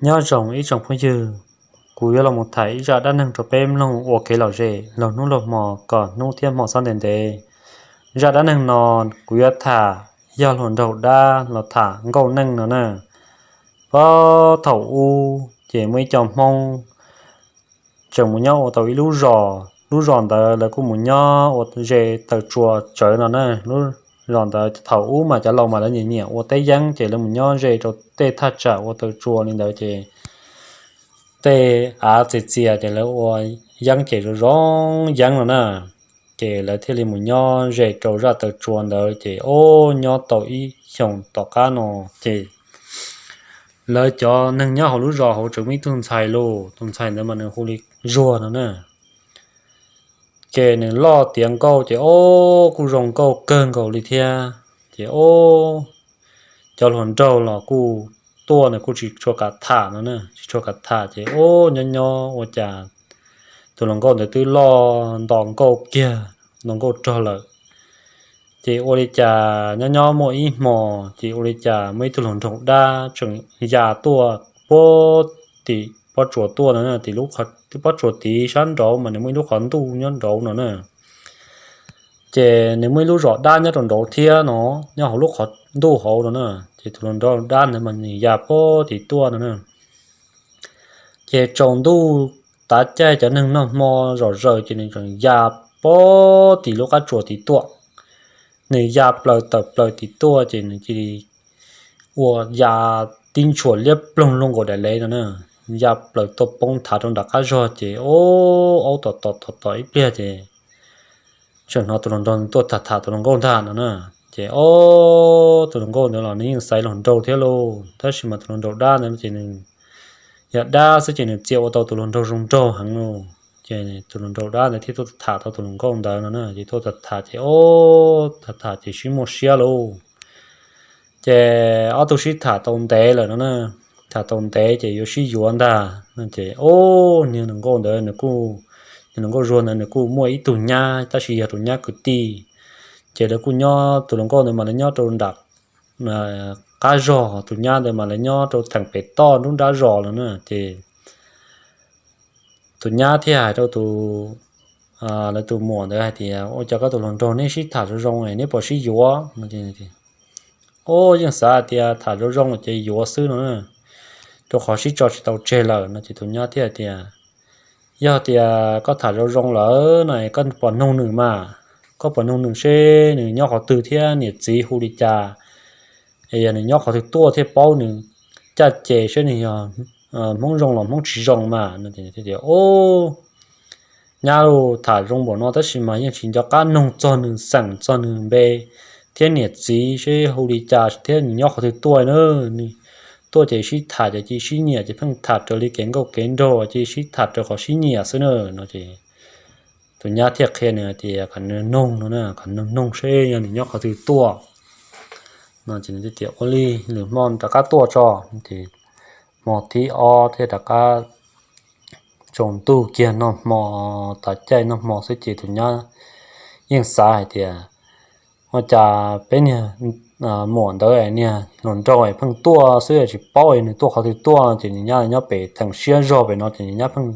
Nyob zoo ib tsoom phooj ywg, kuv yuav los mus tham ib zaj dab neeg rau peb mloog ua kev lom zem laug hnub laug hmo kom hnub thiab hmo txhob ntev ntev. Zaj dab neeg no kuv yuav tham yog hluas nraug dab los tham nkauj neej no na. Puag thaum ub ces muaj ib co Hmoob tseem mus nyob ua tau ib lub zos. Lub zos ntawd lawv kuj mus nyob ua ze taws tsua tsawv no na. Lub zos ntawd thaum ub mas cov laus mas lawv nyiam nyiam ua teb yeeb ces lawv mus nyob ze rau tej thaj tsam ua taws tsua li ntawd ces tej av txias txias ces lawv ua yeeb ces zoo zoo yeeb no na. Ces lawv thiaj li mus nyob ze rau zaj taws tsua ntawd ces ob nyob tau ib xyoos tom qab no ces lawv cov neeg nyob hauv lub zos hauv tseem muaj ib tug ntxhais lauj. Tus ntxhais ntawd mas nws hu li Zuag no na. Ces nws loj tiav nkauj ces ob kuj zoo nkauj kawg nkaus li thiab. Ces ob cov hluas nraug los kuj tuaj nws kuj tsis tshua kam tham no na, tsis tshua kam tham ces ob nyob nyob ua cas tus hluas nkauj ntawd twb loj nto nkauj kiag, nto nkauj rog lawm. Ces ua li cas nyob nyob muaj ib hmo ces ua li cas muaj ib tug hluas nraug dab tseem ya tuaj puag tim pob tsuas tuaj no, tim lub pob tsuas tid sab nraud mas nws muaj ib lub qhov ntuj nyob nraud no na. Ces nws muaj ib lub zos dab nyob rau nraud thiab no, nyob hauv lub qhov ntuj hauv no na. Ces tus hluas nraug dab ntawd mas nws ya puag tim tuaj no na. Ces tsaus ntuj tav caij cov neeg noj hmo zom zaws ces nws tseem ya puag tim lub qab tsuas tid tuaj. Nws ya plaws tawm plaws tim tuaj ces nws cia li ua ya tib ntshuas liab ploog luaj nkaus daim lev no na, ya plaws tuaj poob thav rau nram qab zog ces ob aub tom tom tom tom ib pliag ces tseem hnov tus hluas nraug tuaj tham tham tus hluas nkauj ntag no na. Ces ob tus hluas nkauj ntawd los nws yeej xaiv hluas nraug thiab lauj, tab sis mas tus hluas nraug dab ntawd ces nws yog dab xwb ces nws txia ua tau tus hluas nraug zoo nraug heev lauj. Ces tus hluas nraug dab ntawd thiaj tuaj tham tau tus hluas nkauj ntawd no na. Ces tuaj tham tham ces ob tham tham ces sib muaj siab lauj. Ces ob tug sib tham tau ntev lawm no na, tham tau ntev ces yuav sib yuav ntag no ces ob niag hluas nkauj ntawd nws kuj, niag hluas nkauj Zuag ntawd nws kuj muaj ib tug nyab tab sis yog tus nyab kwv tij. Ces lawv kuj nyob, tus hluas nkauj ntawd mas lawv nyob rau nram qab zog, tus nyab ntawd mas lawv nyob rau theem pem toj nruab nrab zos lawm na. Ces tus nyab thiaj hais rau tus, lawv tus muam ntawd hais tias, Ua cas koj tus hluas nraug neb sib tham zoo zoo neb puas sib yuav? Ob yeej xav hais tias tham zoo zoo ces yuav xwb no, rau qhov sib tso tsis tau tseg lawm no. Ces tus nyab thiaj hais tias, Yog tias koj tham zoo zoo lawm no koj puas noog nws mas, koj puas noog nws seb nws nyob qhov twg thiab niam txiv hu li cas, es yog nws nyob qhov twg tuaj thiaj paub nws caj ces seb nws yog Hmoob zoo los Hmoob tsis zoo mas no. Tias, Ob, nyab lauj, tham zoo npaum no tab sis mas yeej tsis nco qab noog txog nws xeem txog nws npe thiab niam txiv seb hu li cas thiab nws nyob qhov twg tuaj na. Nws tuaj ces sib tham ces cia sib nyiam ces pheej tham raws li kev nkauj kev nraug ces sib tham raws qhov sib nyiam xwb na no. Ces tus nyab thiaj qhia nws hais tias kom nws noog no na, kom nws noog seb yog nws nyob qhov twg tuaj no. Ces nws tias, Ua li, lwm hmo rov qab tuaj tso. Ces hmo thib ob thiaj rov qab tsaus ntuj kiag noj hmo, tav caij noj hmo xwb ces tus nyab yeej xav hais tias, Ua cas peb niag muam ntawd niag hluas nraug pheej tuaj xwb tsis paub nws tuaj qhov twg tuaj? Ces nws nyab nyob pem theem siab zog pem no ces nws nyab pheej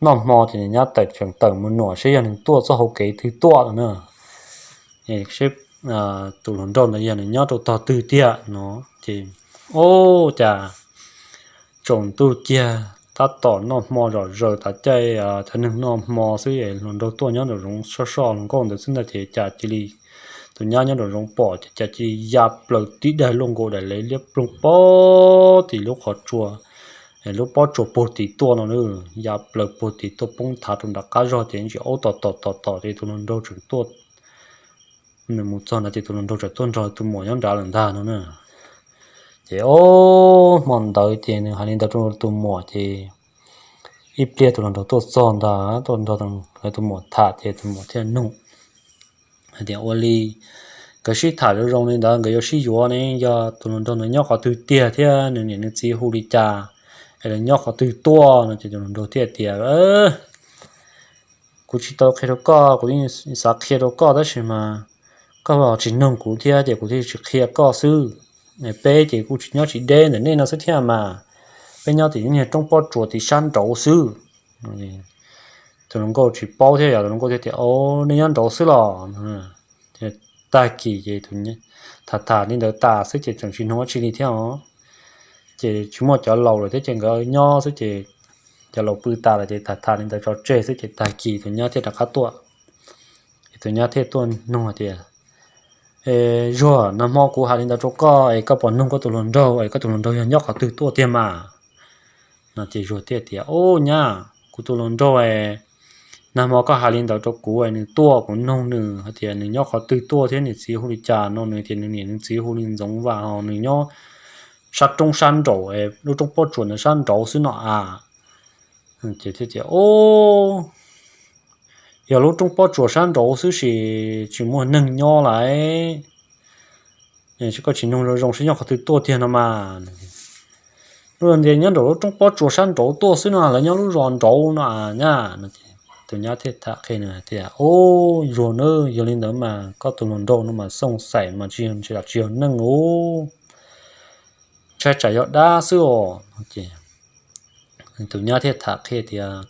noj hmo ces nws nyab tawm tseem tawm mus nuam seb yog nws tuaj txoj hau kev twg tuaj no na, seb tus hluas nraug ntawd yog nws nyob rau tog twg tiag no. Ces ua cas tsaus ntuj kiag tab tom noj hmo zom zaws, tav caij cov neeg noj hmo xwb, hluas nraug tuaj nyob nraum zoov soj soj hluas nkauj ntawd xwb ntag ces cas cia li, tus nyab nyob nraum zoov pom ces cas cia li ya plaws tib daig luaj nkaus daim lev liab ploog puag tim lub qhov tsua, lub pob tsuas puag tim tuaj no na. Ya plaws puag tim tuaj poob thav rau nram qab zog ces ntsis aub tom tom tom tom ces tus hluas nraug tseem tuaj, nws mus txog ntawd ces tus hluas nraug tseem tuaj nrog tus muam nyob nrad lawm ntag no na. Ces ob hmo ntawd ces nws hais li ntawd rau tus muam ces ib pliag tus hluas nraug tuaj txog ntag, tuaj nrog lawv tus muam tham ces tus muam thiaj nug hais tias, Ua li, nkawd sib tham zoo zoo li ntawd nkawd yuav sib yuav ne, yog tus hluas nraug ntawd nyob qhov twg tiag thiab nws niam nws txiv hu li cas es lawv nyob qhov twg tuaj no? Ces tus hluas nraug thiaj tias, Kuv tsis tau qhia rau koj, kuv yeej xav qhia rau koj tab sis mas koj ho tsis noog kuv thiab ces kuv thiaj tsis qhia koj xwb. Peb ces kuj tsis nyob tsis deb ntawm nej no xwb thiab mas, peb nyob tim lub niag roob pob tsuas tim sab nraud xwb. Tus hluas nkauj tsis paub thiab yom, tus hluas nkauj thiaj tias, Au, nej nyob nraud xwb los? Tag kis ces tham tham li ntawd tas xwb ces tseem tsis hnov dab tsi li thiab os. Ces tsis muaj cov laus lawm thiab ces nkawd nyob xwb ces cov laus pw tas lawm ces tham tham li ntawd tso tseg xwb ces tag kis tus nyab thiaj rov qab tuaj. Ces tus nyab thiaj tuaj nug tias, Zuag, nag hmo kuv hais li ntawd rau koj es koj puas nug koj tus hluas nraug es koj tus hluas nraug yog nyob qhov twg tuaj tiag mas? No ces Zuag thiaj tias, Au nyab, kuv tus hluas nraug es nag hmo koj hais li ntawd rau kuv es nws tuaj, kuv nug nws hais tias nws nyob qhov twg tuaj thiab nws txiv hu li cas no, nws tias nws niam nws txiv hu li Ntxoov Vam, nws nyob sab roob sab nraud, lub roob pob tsuas ntawd sab nraud xwb no a. Ces thiaj tias, Au, yog lub roob pob tsuas sab nraud xwb ces tsis muaj neeg nyob lawm. Koj tsis nug zoo zoo seb nyob qhov twg tuaj tiag no mas. Lub ntias nyob nraum lub roob pob tsuas sab nraud tuaj xwb no, lawv nyob lub zos nraud no a nyab. Tus nyab thiaj tham qhia nws tias, Au, Zuag na, yog li ntawd mas koj tus hluas nraug no mas xooj xaim mas tsis yog neeg os, ntshai tsam yog dab xwb os. Tus nyab thiaj tham qhia tias,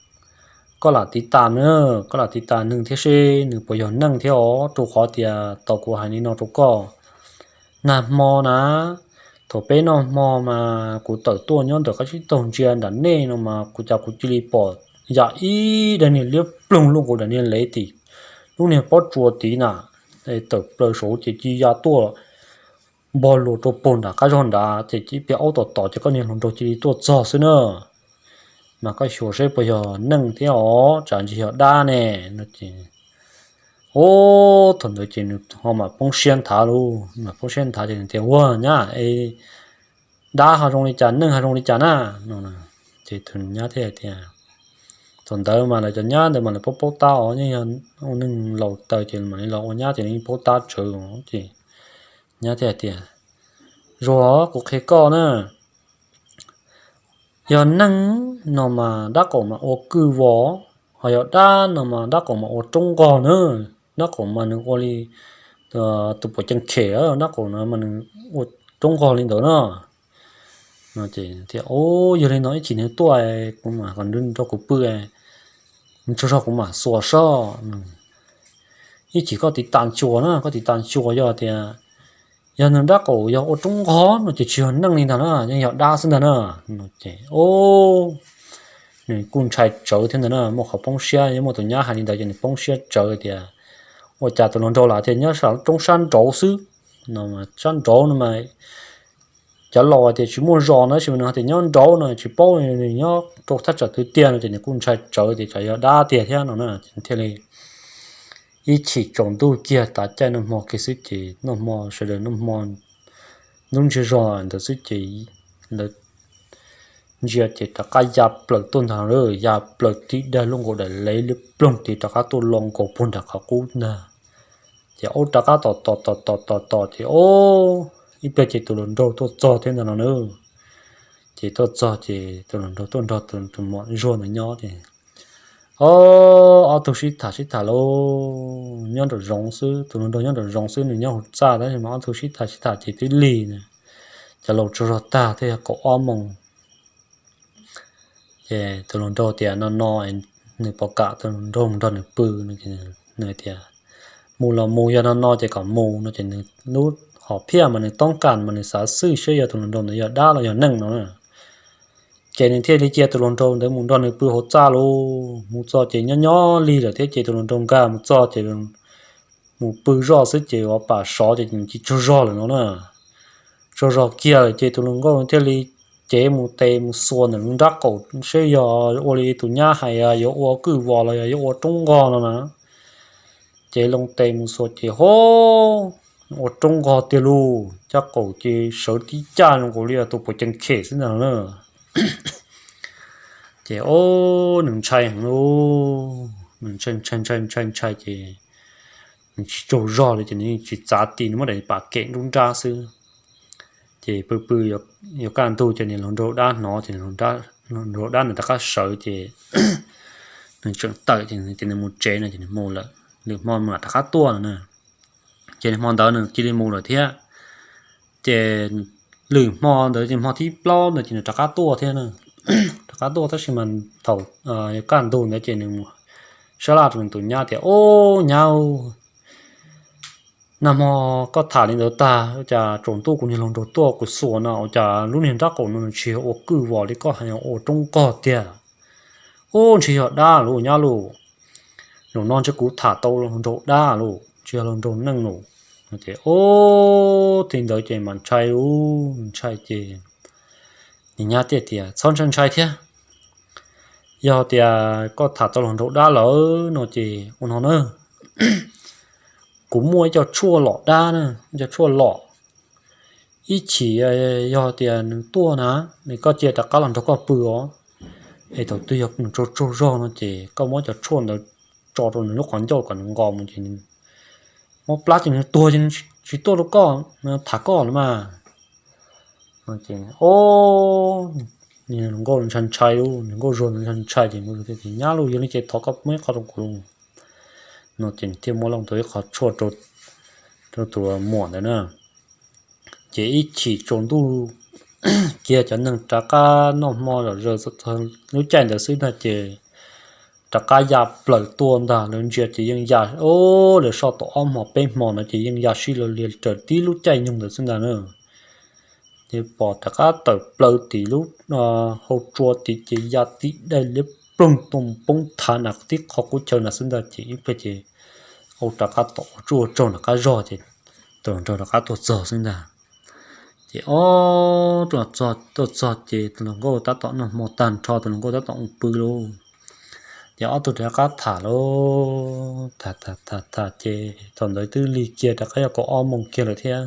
Koj lam tiv tas na, koj lam tiv tas nws thiab seb nws puas yog neeg thiab os, rau qhov tias tau kuv hais li no rau koj, nag hmo na, thaum peb noj hmo mas kuv tawm tuaj nyob ntawm qab tsib taug ntsia nram nej no mas kuv cas kuv cia li pom ya ib daim niag liab ploog luaj nkaus daim niag lev tim lub niag pob tsuas tid na, tawm plaws saud ces cia ya tuaj npog luas rau puag nram qab zog nrad ces ib pliag aub tom tom ces koj niag hluas nraug cia li tuaj txog xwb na. Mas koj xyuas seb puas yog neeg thiab os, tsam ntshe yog dab ne no ces, ub, thaum ntawd ces nws ho mam poob siab nthav lauj, mam poob siab nthav ces nws tias, Ua nyab, dab ho zoo li cas, neeg ho zoo li cas na no. Ces tus nyab thiaj tias, Thaum ntawd mas lawv cov nyab ntawd mas lawv paub paub tab os, yeej yog ua neeg laus tas ces mam li los ua nyab ces yeej paub tab tsawv ces nyab thiaj tias, Zuag, kuv qhia koj na, yog neeg no mas dab qaum mas ua kwj vos, ho yog dab no mas dab qaum mas ua roob nqog na. Dab qaum mas nws ua li tus puas cees khem, dab qaum no mas nws ua roob nqog li ntawd na. Ces thiaj, Yog li no ib chim nws tuaj kuv mam kom nws nrog kuv pw, nws tsaug zog kuv mam xuas soj. Ib chim koj tiv tas xyuas na, koj tiv tas xyuas yog tias, yog nws dab qaum yog ua roob nqog no ces tsis yog neej li ntag na, yeej yog dab xwb ntag na. Ces nws kuj ntshai tsawv thiab ntag na, muaj qhov poob siab, yog muaj tus nyab hais li ntawd ces nws poob siab tsawv tias, Ua cas tus hluas nraug lam tias nyob roob sab nraud xwb no, sab nraud no mas cov laus hais tias tsis muaj zos no, tab sis mas nws hais tias nyob nraud no tsis paub nws nyob rau thaj tsam twg tiag no ces nws kuj ntshai tsawv tias tsam yog dab tiag thiab no na. Ces thiaj li ib chim tsaus ntuj kiag tav caij noj hmo kiag xwb ces noj hmo sawv daws noj hmo ntub ntsiag zog ntawd xwb ces lawv ntsia ces rov qab ya plaws tuaj ntag, ya plaws tib daim luaj nkaus daim lev liab ploog tid rov qab tuaj lo nkaus puag nram qhov qub ntag. Ces ub rov qab tom tom tom tom tom tom ces ub ib pliag ces tus hluas nraug tuaj txog thiab ntag no na. Ces tuaj txog ces tus hluas nraug tuaj nrog tus muam Zuag ntawd nyob ces ob tug sib tham sib tham lauj, nyob nraum zoov xwb, tus hluas nraug nyob nraum zoov xwb, nws nyob hauv txaj, tab sis mas ob tug sib tham sib tham ces twb lig, cov laus tsaug zog tag twb yog kaum ob moos. Ces tus hluas nraug tias no no nws puas kam tus hluas nraug mus nrog nws pw no, nws tias mus los mus, yog no no ces kom mus no ces nws lub hom phiaj mas nws toob kas mas nws xav xwb seb yog tus hluas nraug ntawd yog dab los yog neej no na. Ces nws thiaj li cia tus hluas nraug ntawd mus nrog nws pw hauv txaj lauj. Mus txog ces nyob nyob lig lawm thiab ces tus hluas nraug nkag mus txog ces mus pw zoj xwb ces ua pam sov ces nws tsis tsaug zog lawm no na. Tsaug zog kiag lawm ces tus hluas nkauj thiaj li cev mus tes mus xuas ntawm nws nrab qaum seb yog ua li tus nyab hais yuav ua kwj vos los yog yuav ua roob nqog no na. Cev loo tes mus xuas ces ho ua roob nqog tiag lauj, caj qaum ces sawv tib caj zoo nkaus li tus puas cees khem xwb ntag na. Ces o, nws ntshai heev lauj, nws ntshai ntshai ntshai ntshai ntshai ces nws tsis tsaug zog li ces nws tsis txav ti, nws muab daim pam kem nruab nrab xwb. Ces pw pw yuav kaj ntug ces niam hluas nraug dab hnov ces niam hluas nraug dab nws rov qab sawv ces nws tseem tawm ces nws mus tsev no ces nws mus lawm, lwm hmo nws mam rov qab tuaj no na. Ces hmo ntawd nws cia li mus lawm thiab. Ces lwm hmo ntawd ces hmo thib plaub ntawd ces nws rov qab tuaj thiab na. rov qab tuaj tab sis mas thaum kaj ntug ntawd ces nws sab laj rau nws tus nyab tias, Ub nyab, nag hmo koj tham li ntawd tag ua cas tsaus ntuj kuv niag hluas nraug tuaj kuv xuas no ua cas lub niag nrab qaum no nws tsis yog ua kwj vos li koj hais, ua roob nqog tiag. Ub, ntshe yog dab lauj nyab lauj. Zaum no ntshe kuv tham tau hluas nraug dab lauj, tsis yog hluas nraug neej lauj. Ces ub, thaum ntawd ces mas ntshai lauj, ntshai ces nws nyab thiaj tias, Txhob ntshai ntshai thiab. Yog tias koj tham tau hluas nraug dab lawm no ces ua no na, kuv muaj ib co tshuaj lom dab na, ib co tshuaj lom. Ib chim yog tias nws tuaj na, nws koj cia rov qab los nrog koj pw os. Es thaum twg yog nws tsaug tsaug zog no ces koj muab cov tshuaj ntawd tso rau nws lub qhov ncauj kom nws nqos mus ces nws mob plab ces nws tuag ces nws tsis tuaj rau koj, nws tham koj lawm mas. Ces, o, hluas nkauj ntshai ntshai lauj, hluas nkauj Zuag ntshai ntshai ces nkauj Zuag thiaj tias, Nyab lauj, yog li ces thov koj muab ib qho rau kuv lauj. No ces nws thiaj muab loo tau ib qho tshuaj rau tus muam ntawd na. Ces ib chim tsaus ntuj kiag cov neeg rov qab noj hmo zom zaws txog lub caij ntawd xwb ntag ces rov qab ya plaws tuaj ntag. Lawv ntsia ces yeej ya, o, lawv soj tau ob hmo peb hmo no ces yeej ya sib law li raws tib lub caij nyoog ntawd xwb ntag na. Ces pom rov qab tawm plaws tim lub hau tsua tid ces ya tib daim liab ploog tuaj poob thav nram tib qho qub chaw nrad xwb ntag ces ib pliag ces ua rov qab tom ua tsuj ua tsaug nram qab zog ces tus hluas nraug rov qab tuaj txog xwb ntag. Ces ob tug tuaj txog ces tus hluas nkauj tab tom noj hmo tag nrho, tus hluas nkauj tab tom mus pw lauj. Ces ob tug rov qab tham lauj, tham tham tham tham ces thaum ntawd twb lig kiag rov qab yog kaum ob moos kiag lawm thiab.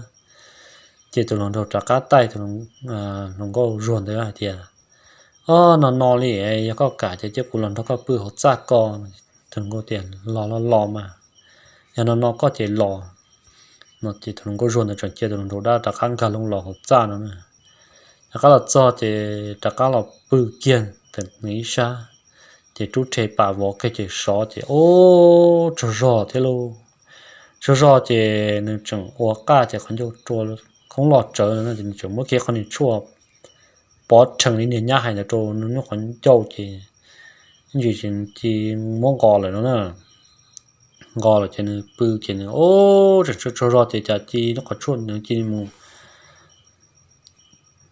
Ces tus hluas nraug rov qab taij tus hluas nkauj Zuag ntawd hais tias, O, no no li, yog koj kam ces cia kuv los nrog koj pw hauv txaj ko. Tus hluas nkauj tias, Los los los mas, yog no no koj ces los. No ces tus hluas nkauj Zuag ntawd tseem cia tus hluas nraug dab rov qab nkag loo los hauv txaj no na. Rov qab los txog ces rov qab los pw kiag ntawm nws ib sab, ces rub rhe pam vov kiag ces sov ces, o, tsaug zog thiab lauj. Tsaug zog ces nws tseem ua qaj ces qhov ncauj rua khoob loj tsawv no ces nws tseem muab kiag qhov niag tshuaj pov rhees li niag nyab hais ntawd rau nws lub qhov ncauj ces ib ntsis ces nws cia li muab nqos lawm no na. Nqos lawm ces nws pw ces nws, o, tseem tsaug zog ces cas cia li lub qhov tshuaj nws cia li mus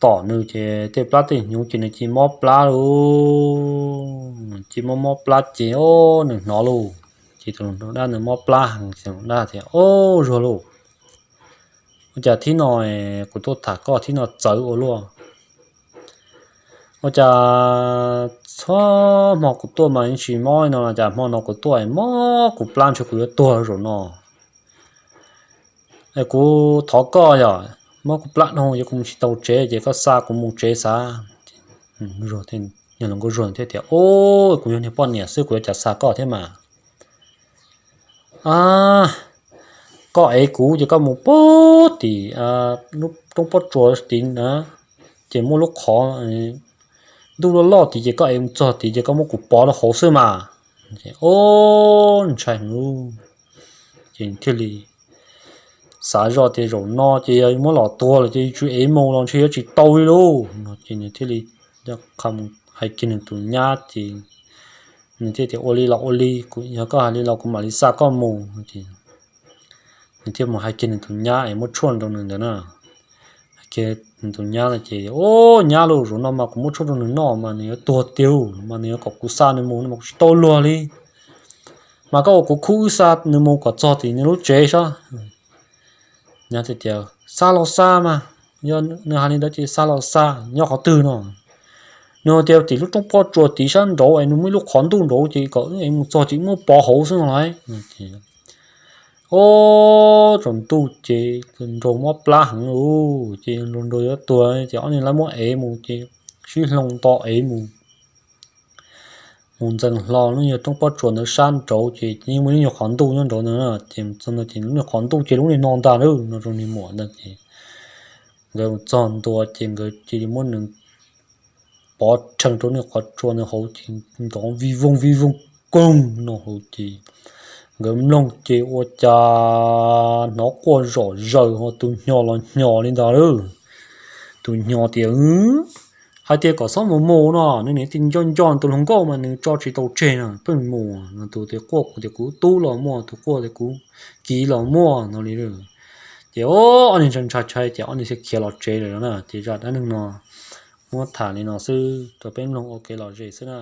tom nws ces tej plab tej hnyuv ces nws cia li mob plab lauj. Cia li mob mob plab ces, o, nws hnov lauj. Ces tus hluas nraug dab ntawd mob plab heev ces dab tias, O, Zuag lauj, ua cas thib no kuv tuaj tham koj thib no txawv ua luaj? Ua cas txhua hmo kuv tuaj mas yeej tsis mob li no, cas hmo no kuv tuaj mob kuv plab ntshe kuv yuav tuag zaum no. Es kuv thov koj yom, mob kuv plab dhau ces kuv mus tsis tau tsev ces koj xa kuv mus tsev xav. Yog hluas nkauj Zuag thiaj tias, O, kuv yog niag poj niam xwb kuv yuav cas xa koj thiab mas. A, koj ev kuv ces koj mus puag tim lub roob pob tsuas tid na, ces muaj lub qhov ntuj loj loj tid ces koj ev mus txog tid ces koj muab kuv pov rau hauv xwb mas. O, ntshai heev lauj. Ces thiaj li xav zoj tias zaum no ces yog muab los tuag lawm ces tsum ev mus los ntshe yuav tsis tau li lauj no ces nws thiaj li hais kiag nws tus nyab ces nws thiaj tias, Ua li los ua li, yog koj hais li los kuv mam li xa koj mus. Nws thiaj mus hais kiag nws tus nyab es muab tshuaj rau nws ntawd na. Hais kiag nws tus nyab no ces, O, nyab lauj, zaum no mas kuv muab tshuaj rau nws noj mas nws yuav tuag tiag mas nws yuav kom kuv xa nws mus no mas kuv tsis tau luag li. Mas koj ua kuv khub wb xa nws mus kom txog tim nws lub tsev saib. Nyab tias, Xa los xa mas, yog nws hais li ntawd ces xa los xa. Nyob qhov twg no? Nws hais tias tim lub roob pob tsuas tid sab nraud es nws muaj ib lub qhov ntuj nraud ces kom wb ev mus txog ces wb muab pov hauv xwb no lauj. O, tsaus ntuj ces nraug mob plab heev lauj ces nraug yuav tuag ces ob niag lawv muab ev mus ces sib hloov nto ev mus. Mus ntxeev hlo lub nyuag roob pob tsuas ntawd sab nraud ces yeej muaj lub nyuag qhov ntuj nyob nraud ntawd ces txog ntawd ces lub nyuag qhov ntuj ces lub niag no ntag lauj no rau niag muam ntawd ces nkawd txog ntua ces nkawd cia li muab nws pov rhees rau niag qhov tsua ntawd hauv ces ntov vij voog vij voog koog no hauv ces nkawd mloog ces ua cas hnov quaj zom zaws ho tus hnyos los hnyos li ntawd lauj. Tus hnyos tias, hais tias kom txhob mus mus no, nws niam tij nco nco tus hluas nkauj mas nws tso tsis tau tseg no, pheej mus no. Tus tias quaj kuv tias kuv tub los muaj, tus quaj tias kuv kiv los muaj no li. Ces ob niag ntshai ntshai ces ob niag thiaj khiav los tsev lawm na. Ces zaj dab neeg no muab tham li no xwb rau peb mloog ua kev lom zem xwb na.